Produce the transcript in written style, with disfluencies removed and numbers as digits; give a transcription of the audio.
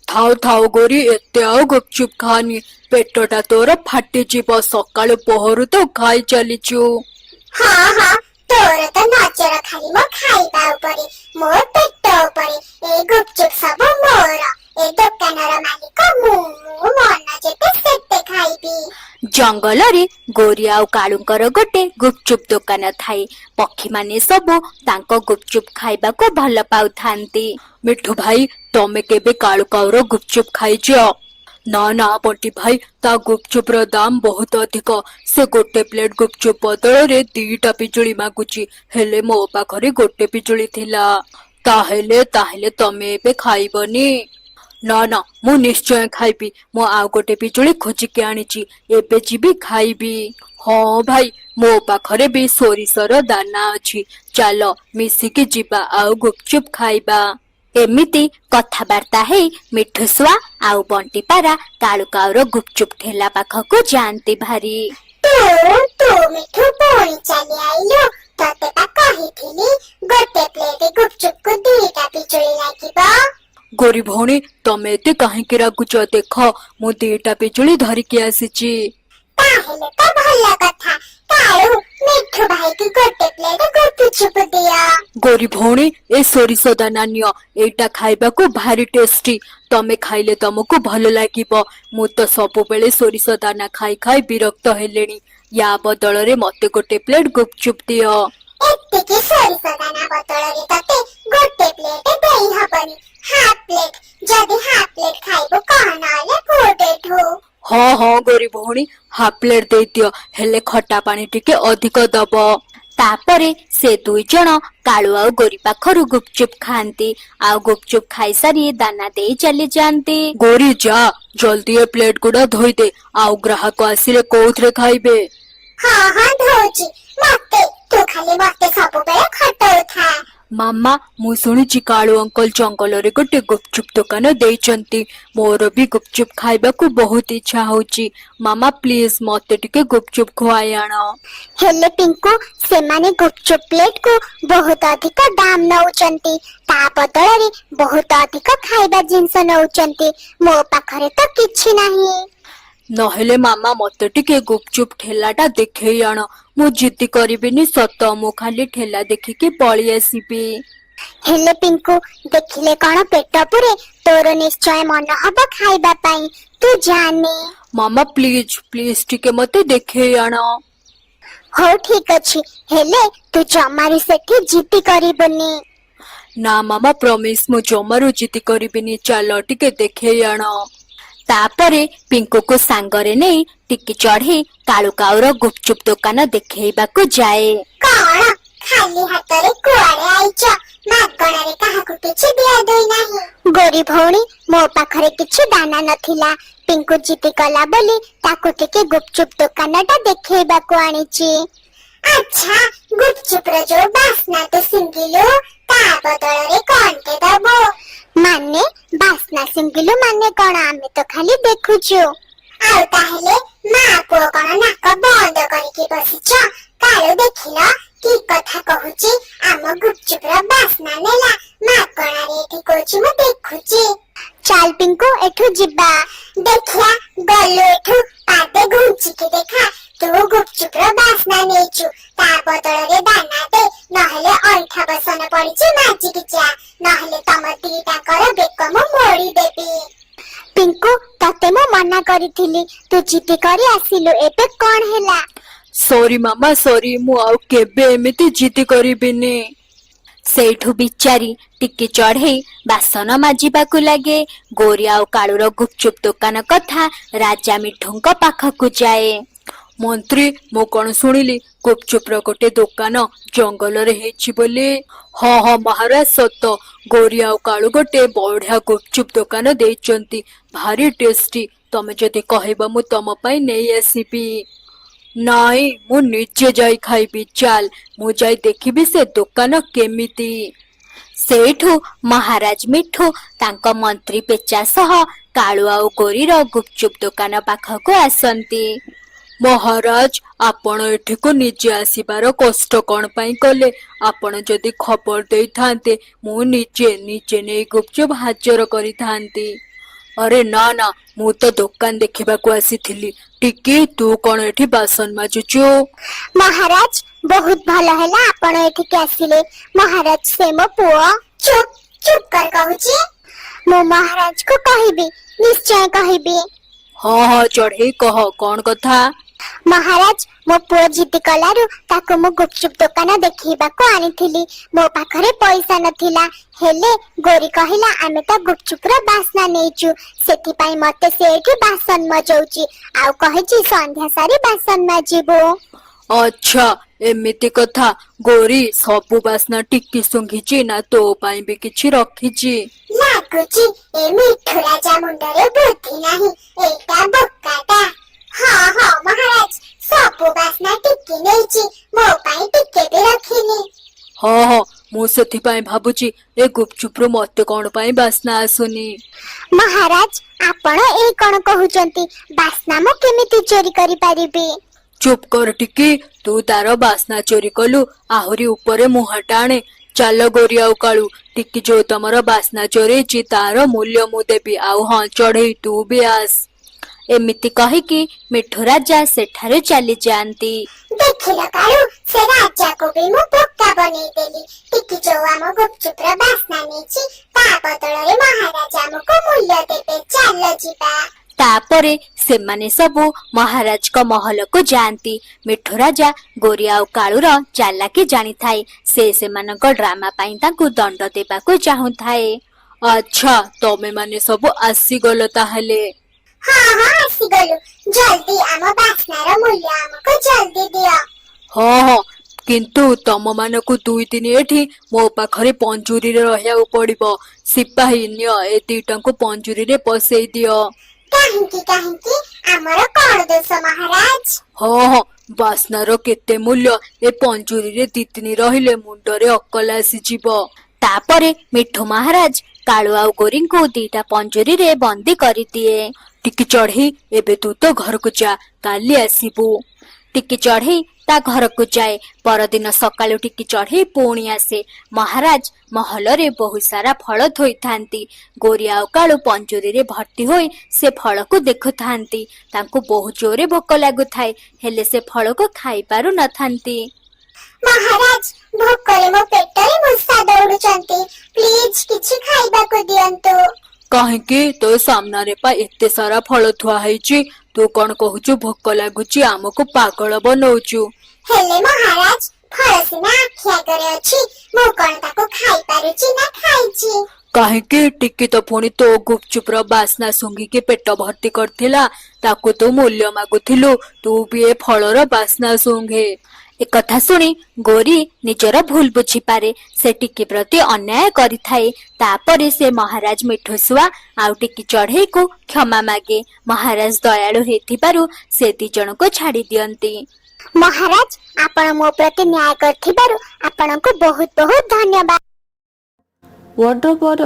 ଥାଉ ଥାଉ ଗୋରି, ଏତେ ଆଉ ଗୁପଚୁପ ଖାନି, ପେଟଟା ତୋର ଫାଟିଯିବ। ସକାଳୁ ପହରୁ ତ ଖାଇ ଚାଲିଛୁ। ହଁ ହଁ, ତୋର ତ ନଜର ଖାଲି ମୋ ଖାଇବା ଉପରେ, ମୋ ପେଟ ଉପରେ। ଏ ଗୁପଚୁପ ସବୁ ମୋର, ଏ ଦୋକାନର ମାଲିକ ମୁଁ। ମୁଁ ମନ ଯେତେ ସେତେ ଖାଇବି। ଜଙ୍ଗଲରେ ଗୋରି ଆଉ କାଳୁଙ୍କର ଗୋଟେ ଗୁପଚୁପ ଦୋକାନ ଥାଏ। ପକ୍ଷୀମାନେ ସବୁ ତାଙ୍କ ଗୁପଚୁପ ଖାଇବାକୁ ଭଲ ପାଉଥାନ୍ତି। ମିଠୁ ଭାଇ, ତମେ କେବେ କାଳୁ କାଉର ଗୁପଚୁପ ଖାଇଛ? ନା ନା ବଣ୍ଟି ଭାଇ, ତା ଗୁପଚୁପର ଦାମ ବହୁତ ଅଧିକ। ସେ ଗୋଟେ ପ୍ଲେଟ ଗୁପଚୁପ ବଦଳରେ 2ଟା ପିଜୁଳି ମାଗୁଛି। ହେଲେ ମୋ ପାଖରେ ଗୋଟେ ପିଜୁଳି ଥିଲା। ତାହେଲେ ତମେ ଏବେ ଖାଇବନି? ନା ନା, ମୁଁ ନିଶ୍ଚୟ ଖାଇବି। ମୁଁ ଆଉ ଗୋଟେ ପିଜୁଳି ଖୋଜିକି ଆଣିଛି, ଏବେ ଯିବି ଖାଇବି। ହଁ ଭାଇ, ମୋ ପାଖରେ ବି ସୋରିଷର ଦାନା ଅଛି। ଚାଲ ମିଶିକି ଯିବା ଆଉ ଗୁପଚୁପ ଖାଇବା। ଏମିତି କଥାବାର୍ତ୍ତା ହେଇ ମିଠୁ ଶୁଆ ଆଉ ବଣ୍ଟି ପାରା କାଳୁ କାଉର ଗୁପଚୁପ ଠେଲା ପାଖକୁ ଯାଆନ୍ତି ଭାରି। ତୁ ତୁ ମିଠୁ ପୁଣି ଚାଲି ଆଇଲୁ? ତତେ ପା କହିଥିଲି ଗୋଟେ ପ୍ଲେଟ ଗୁପଚୁପକୁ 2ଟା ପିଜୁଳି ଲାଗିବ। ଗୋରି ଭଉଣୀ, ତମେ ଏତେ କାହିଁକି ରାଗୁଛ? ଦେଖ, ମୁଁ 2ଟା ପିଜୁଳି ଧରିକି ଆସିଛି। ତାହେଲେ ତ ଭଲ କଥା। କାଳୁ, ମିଠୁ ଭାଇକି ଗୋଟେ ପ୍ଲେଟ ଗୁପଚୁପ ଦିଅ। ଗୋରି ଭଉଣୀ, ଏ ସୋରିଷ ଦାନା ନିଅ, ଏଇଟା ଖାଇବାକୁ ଭାରି ଟେଷ୍ଟି। ତମେ ଖାଇଲେ ତମକୁ ଭଲ ଲାଗିବ। ମୁଁ ତ ସବୁବେଳେ ସୋରିଷ ଦାନା ଖାଇ ଖାଇ ବିରକ୍ତ ହେଲିଣି। ୟା ବଦଳରେ ମତେ ଗୋଟେ ପ୍ଲେଟ ଗୁପଚୁପ ଦିଅ। ଏତିକି ସୋରିଷ ଦାନା ବଦଳରେ ତତେ ଗୋଟେ ପ୍ଲେଟ ଦେଇ ହବନି, ହାଫ ପ୍ଲେଟ। ଯଦି ହାଫ ପ୍ଲେଟ ଖାଇବୁ କହ, ନହେଲେ ଫୁଟ ଏଠୁ। ହଁ ହଁ ଗୋରି ଭଉଣୀ, ହାଫ ପ୍ଲେଟ ଦେଇଦିଅ, ହେଲେ ଖଟା ପାଣି ଟିକେ ଅଧିକ ଦବ। ତାପରେ ସେ ଦୁଇ ଜଣ କାଳୁ ଆଉ ଗୋରି ପାଖରୁ ଗୁପଚୁପ ଖାଆନ୍ତି ଆଉ ଗୁପଚୁପ ଖାଇସାରି ଦାନା ଦେଇ ଚାଲିଯାଆନ୍ତି। ଗୋରି, ଯା ଜଲ୍ଦି ଏ ପ୍ଲେଟ ଗୁଡା ଧୋଇଦେ, ଆଉ ଗ୍ରାହକ ଆସିଲେ କୋଉଥିରେ ଖାଇବେ? ହଁ ହଁ, ଧୋଉଛି। ମତେ ତୁ ଖାଲି ମତେ ସବୁବେଳେ ଖଟଉଥା। ମାମା, ମୁଁ ଶୁଣିଛି କାଳୁ ଅଙ୍କଲ ଜଙ୍ଗଲରେ ଗୋଟେ ଗୁପଚୁପ ଦୋକାନ ଦେଇଛନ୍ତି। ମୋର ବି ଗୁପଚୁପ ଖାଇବାକୁ ବହୁତ ଇଚ୍ଛା ହଉଛି। ମାମା, ପ୍ଲିଜ ମତେ ଟିକେ ଗୁପଚୁପ ଖୁଆଇ ଆଣ। ହେଲେ ପିଙ୍କୁ, ସେମାନେ ଗୁପଚୁପ ପ୍ଲେଟ କୁ ବହୁତ ଅଧିକ ଦାମ ନଉଛନ୍ତି, ତା ବଦଳରେ ବହୁତ ଅଧିକ ଖାଇବା ଜିନିଷ ନଉଛନ୍ତି। ମୋ ପାଖରେ ତ କିଛି ନାହିଁ। ନହେଲେ ମାମା, ମତେ ଟିକେ ଗୁପଚୁପ ଠେଲାଟା ଦେଖେଇ ଆଣ। ମୁଁ ଜିଦି କରିବିନି ସତ, ମୁଁ ଖାଲି ଠେଲା ଦେଖିକି ପଳେଇ ଆସିବି। ହେଲେ ପିଙ୍କୁ, ଦେଖିଲେ କଣ ପେଟ ପୁରେ? ତୋର ନିଶ୍ଚୟ ମନ ହବ ଖାଇବା ପାଇଁ। ତୁ ଜାନି। ମାମା, ପ୍ଲିଜ ପ୍ଲିଜ ଟିକେ ମତେ ଦେଖେଇ ଆଣ। ହଉ ଠିକ ଅଛି, ହେଲେ ତୁ ଜମାରୁ ସେଠି ଜିଦି କରିବୁନି। ନା ମାମା, ପ୍ରମିସ, ମୁଁ ଜମାରୁ ଜିଦି କରିବିନି। ଚାଲ ଟିକେ ଦେଖେଇ ଆଣ। ତାପରେ ପିଙ୍କୁକୁ ସାଙ୍ଗରେ ନେଇ ଟିକି ଚଢେଇ କାଳୁ କାଉର ଗୁପଚୁପ ଦୋକାନ ଦେଖେଇବାକୁ ଯାଏ। କଣ ଖାଲି ହାତରେ କୁଆଡେ ଆଇଛ? ମାଗଣାରେ କାହାକୁ କିଛି ଦିଆ ଦେଇ ନାହିଁ। ଗୋରି ଭଉଣୀ, ମୋ ପାଖରେ କିଛି ଦାନା ନଥିଲା। ପିଙ୍କୁ ଜିଦି କଲା ବୋଲି ତାକୁ ଟିକେ ଗୁପଚୁପ ଦୋକାନଟା ଦେଖେଇବାକୁ ଆଣିଛି। ଆଚ୍ଛା, ଗୁପଚୁପର ଯୋଉ ବାସ୍ନା ତୁ ଶୁଙ୍ଘିଲୁ, ତା ବଦଳରେ କଣଟେ ଦବୁ? ମାନେ ବାସ୍ନା ଶୁଙ୍ଘିଲୁ ମାନେ କଣ? ଆମେ ତ ଖାଲି ଦେଖୁଛୁ। ଆଉ ତାହେଲେ ମା ପୁଅ କଣ ନାକ ବନ୍ଦ କରିକି ବସିଛ? କାଳୁ, ଦେଖିଲ କି କଥା କହୁଛି? ଆମ ଗୁପଚୁପର ବାସ୍ନା ନେଲା, ମାଗଣାରେ ଏଠି କହୁଛି ମୁଁ ଦେଖୁଛି। ଚାଲ ପିଙ୍କୁ, ଏଠୁ ଯିବା। ଦେଖିଆ, ଗଲୁ ଏଠୁ, ପାଦେ ଘୁଞ୍ଚିକି ଦେଖା। ତୁ ଗୁପଚୁପର ବାସ୍ନା ନେଇଛୁ, ତା ବଦଳରେ ଦାନା ଦେ, ନହେଲେ ଅଇଠା ବସନ ପଡିଛି ମାଜିକି ଯା, ନହେଲେ ତମ ଦିଟାଙ୍କର ବେକ ମୁଁ ମୋଡି ଦେବି। ପିଙ୍କୁ, ତତେ ମୁଁ ମନା କରିଥିଲି, ତୁ ଜିଦି କରି ଆସିଲୁ, ଏବେ କଣ ହେଲା? ସରି ମାମା, ସରି, ମୁଁ ଆଉ କେବେ ଏମିତି ଜିଦି କରିବିନି। ସେଇଠୁ ବିଚାରି ଟିକି ଚଢେଇ ବାସନ ମାଜିବାକୁ ଲାଗେ। ଗୋରି ଆଉ କାଳୁର ଗୁପଚୁପ ଦୋକାନ କଥା ରାଜା ମିଠୁଙ୍କ ପାଖକୁ ଯାଏ। ମନ୍ତ୍ରୀ, ମୁଁ କଣ ଶୁଣିଲି ଗୁପଚୁପର ଗୋଟେ ଦୋକାନ ଜଙ୍ଗଲରେ ହେଇଛି ବୋଲି। ହଁ ହଁ ମହାରାଜ, ସତ। ଗୋରି ଆଉ କାଳୁ ଗୋଟେ ବଢିଆ ଗୁପଚୁପ ଦୋକାନ ଦେଇଛନ୍ତି, ଭାରି ଟେଷ୍ଟି। ତମେ ଯଦି କହିବ ମୁଁ ତମ ପାଇଁ ନେଇ ଆସିବି। ନାଇଁ, ମୁଁ ନିଜେ ଯାଇ ଖାଇବି। ଚାଲ, ମୁଁ ଯାଇ ଦେଖିବି ସେ ଦୋକାନ କେମିତି। ସେଇଠୁ ମହାରାଜ ମିଠୁ ତାଙ୍କ ମନ୍ତ୍ରୀ ପେଚା ସହ କାଳୁ ଆଉ ଗୋରିର ଗୁପଚୁପ ଦୋକାନ ପାଖକୁ ଆସନ୍ତି। ମହାରାଜ, ଆପଣ ଏଠିକୁ ନିଜେ ଆସିବାର କଷ୍ଟ କଣ ପାଇଁ କଲେ? ଆପଣ ଯଦି ଖବର ଦେଇଥାନ୍ତେ, ମୁଁ ନିଜେ ନିଜେ ନେଇ ଗୁପଚୁପ ହାଜର କରିଥାନ୍ତି। ଆରେ ନା ନା, ମୁଁ ତ ଦୋକାନ ଦେଖିବାକୁ ଆସିଥିଲି। ଟିକି, ତୁ କଣ ଏଠି ବାସନ ମାଜୁଛୁ? ମହାରାଜ, ବହୁତ ଭଲ ହେଲା ଆପଣ ଏଠିକି ଆସିଲେ। ମହାରାଜ, ସେ ମୋ ପୁଅ। ଚୁପ୍, ଚୁପ୍ କର କହୁଛି। ମୁଁ ମହାରାଜକୁ କହିବି, ନିଶ୍ଚୟ କହିବି। ହଁ ହଁ ଚଢେଇ, କହ କଣ କଥା? ମହାରାଜ, ମୋ ପୁଅ ଜିଦି କଲାରୁ ତାକୁ ମୁଁ ଗୁପଚୁପ ଦୋକାନ ଦେଖେଇବାକୁ ଆଣିଥିଲି। ମୋ ପାଖରେ ପଇସା ନଥିଲା, ହେଲେ ଗୋରୀ କହିଲା ଆମେ ତ ଗୁପଚୁପର ବାସ୍ନା ନେଇଛୁ। ସେଥିପାଇଁ ମତେ ସେ ଏଠି ବାସନ ମଜଉଛି ଆଉ କହିଛି ସନ୍ଧ୍ୟା ସାରି ବାସନ ମାଜିବୁ। ଆଚ୍ଛା, ଏମିତି କଥା। ଗୋରୀ, ସବୁ ବାସ୍ନା ଟିକି ଶୁଙ୍ଘିଛି ନା ତୋ ପାଇଁ ବି କିଛି ରଖିଛି? ଲାଗୁଛି ଏ ମିଠୁ ରାଜା ମୁଣ୍ଡରେ ବୁଦ୍ଧି ନାହିଁ, ଏଇଟା ବୋକାଟା। ହଁ ହଁ ମହାରାଜ, ସବୁ ବାସ୍ନା ଟିକି ନେଇଛି, ମୋ ପାଇଁ ଟିକେ ବି ରଖିନି। ହଁ ହଁ, ମୁଁ ସେଥିପାଇଁ ଭାବୁଛି ଏ ଗୁପଚୁପରୁ ମତେ କଣ ପାଇଁ ବାସ୍ନା ଆସୁନି। ମହାରାଜ, ଆପଣ ଏଇ କଣ କହୁଛନ୍ତି? ବାସ୍ନା ମୁଁ କେମିତି ଚୋରି କରିପାରିବି? ଚୁପ୍ କର ଟିକି, ତୁ ତାର ବାସ୍ନା ଚୋରି କଲୁ, ଆହୁରି ଉପରେ ମୁହଁ ଟାଣେ। ଚାଲ ଗୋରି ଆଉ କାଳୁ, ଟିକି ଯୋଉ ତମର ବାସ୍ନା ଚୋରେଇଛି ତାର ମୂଲ୍ୟ ମୁଁ ଦେବି। ଆଉ ହଁ ଚଢେଇ, ତୁ ବି ଆସ। ଏମିତି କହିକି ମିଠୁ ରାଜା ସେଠାରୁ ଚାଲିଯାଆନ୍ତି। ଦେଖିଲ କାଳୁ, ସେ ରାଜାକୁ ବି ମୁଁ ବୋକା ବନେଇଦେଲି। ଟିକି ଯୋଉ ଆମ ଗୁପଚୁପର ବାସ୍ନା ନେଇଛି, ତା ବଦଳରେ ମହାରାଜା ଆମକୁ ମୂଲ୍ୟ ଦେବେ। ଚାଲ ଯିବା। ତାପରେ ସେମାନେ ସବୁ ମହାରାଜଙ୍କ ମହଲକୁ ଯାଆନ୍ତି। ମିଠୁ ରାଜା ଗୋରି ଆଉ କାଳୁର ଚାଲାକି ଜାଣିଥାଏ। ସେ ସେମାନଙ୍କ ଡ୍ରାମା ପାଇଁ ତାଙ୍କୁ ଦଣ୍ଡ ଦେବାକୁ ଚାହୁଁଥାଏ। ଆଚ୍ଛା, ତମେ ମାନେ ସବୁ ଆସିଗଲ ତାହେଲେ। ହଁ ହଁ, ଆସିଗଲୁ। ଜଲ୍ଦି ଆମ ବାସ୍ନାର ମୂଲ୍ୟ ଆମକୁ ଜଲ୍ଦି ଦିଅ। ହଁ ହଁ, କିନ୍ତୁ ତମ ମାନଙ୍କୁ 2 ଦିନ ଏଠି ମୋ ପାଖରେ ପଞ୍ଜୁରୀରେ ରହିବାକୁ ପଡିବ। ସିପାହୀ, ନିଅ ଏ ଦିଟାଙ୍କୁ ପଞ୍ଜୁରୀରେ ପଶେଇ ଦିଅ। କାହିଁକି, କାହିଁକି? ଆମର କଣ ଦୋଷ ମହାରାଜ? ହଁ ହଁ, ବାସ୍ନାର କେତେ ମୂଲ୍ୟ, ଏ ପଞ୍ଜୁରୀରେ 2 ଦିନ ରହିଲେ ମୁଣ୍ଡରେ ଅକଲ ଆସିଯିବ। ତାପରେ ମିଠୁ ମହାରାଜ କାଳୁ ଆଉ ଗୋରୀଙ୍କୁ ଦିଟା ପଞ୍ଜୁରୀରେ ବନ୍ଦୀ କରିଦିଏ। ଟିକି ଚଢେଇ, ଏବେ ତୁ ତ ଘରକୁ ଯା, କାଲି ଆସିବୁ। ଟିକି ଚଢେଇ ତା ଘରକୁ ଯାଏ। ପରଦିନ ସକାଳୁ ଟିକି ଚଢେଇ ପୁଣି ଆସେ। ମହାରାଜ ମହଲରେ ବହୁତ ସାରା ଫଳ ଥୋଇଥାନ୍ତି। ଗୋରୀ ଆଉ କାଳୁ ପଞ୍ଜୁରୀରେ ଭର୍ତ୍ତି ହୋଇ ସେ ଫଳକୁ ଦେଖୁଥାନ୍ତି। ତାଙ୍କୁ ବହୁତ ଜୋରେ ଭୋକ ଲାଗୁଥାଏ, ହେଲେ ସେ ଫଳକୁ ଖାଇ ପାରୁ ନଥାନ୍ତି। ମହାରାଜ, ଭୋକରେ ମୋ ପେଟରେ ମୂଷା ଦୌଡୁଛନ୍ତି। ପ୍ଲିଜ କିଛି ଖାଇବାକୁ ଦିଅନ୍ତୁ। କାହିଁକି, ତୋ ସାମ୍ନାରେ ପା ଏତେ ସାରା ଫଳ ଥୁଆ ହେଇଛି। ତୁ କଣ କହୁଛୁ ଭୋକ ଲାଗୁଛି? ଆମକୁ ପାଗଳ ବନଉଛୁ। ହେଲେ ମହାରାଜ, ଫଳ ସିନା ଆଖି ଆଗରେ ଅଛି, ମୁଁ କଣ ତାକୁ ଖାଇ ପାରୁଛି ନା ଖାଇଛି? କାହିଁକି, ଟିକି ତ ପୁଣି ତୋ ଗୁପଚୁପର ବାସ୍ନା ଶୁଙ୍ଘିକି ପେଟ ଭର୍ତ୍ତି କରିଥିଲା, ତାକୁ ତୁ ମୂଲ୍ୟ ମାଗୁଥିଲୁ। ତୁ ବି ଏ ଫଳର ବାସ୍ନା ଶୁଙ୍ଘେ। ଏକଥା ଶୁଣି ଗୋରୀ ନିଜର ଭୁଲ ବୁଝିପାରେ। ସେ ଟିକି ପ୍ରତି ଅନ୍ୟାୟ କରିଥାଏ। ତାପରେ ସେ ମହାରାଜ ମିଠୁ ଶୁଆ ଆଉ ଟିକି ଚଢେଇକୁ କ୍ଷମା ମାଗେ। ମହାରାଜ ଦୟାଳୁ ହେଇଥିବାରୁ ସେ ଦି ଜଣଙ୍କୁ ଛାଡି ଦିଅନ୍ତି। ମହାରାଜ, ଆପଣ ମୋ ପ୍ରତି ନ୍ୟାୟ କରିଥିବାରୁ ଆପଣଙ୍କୁ ବହୁତ ବହୁତ ଧନ୍ୟବାଦ। Wardrobe or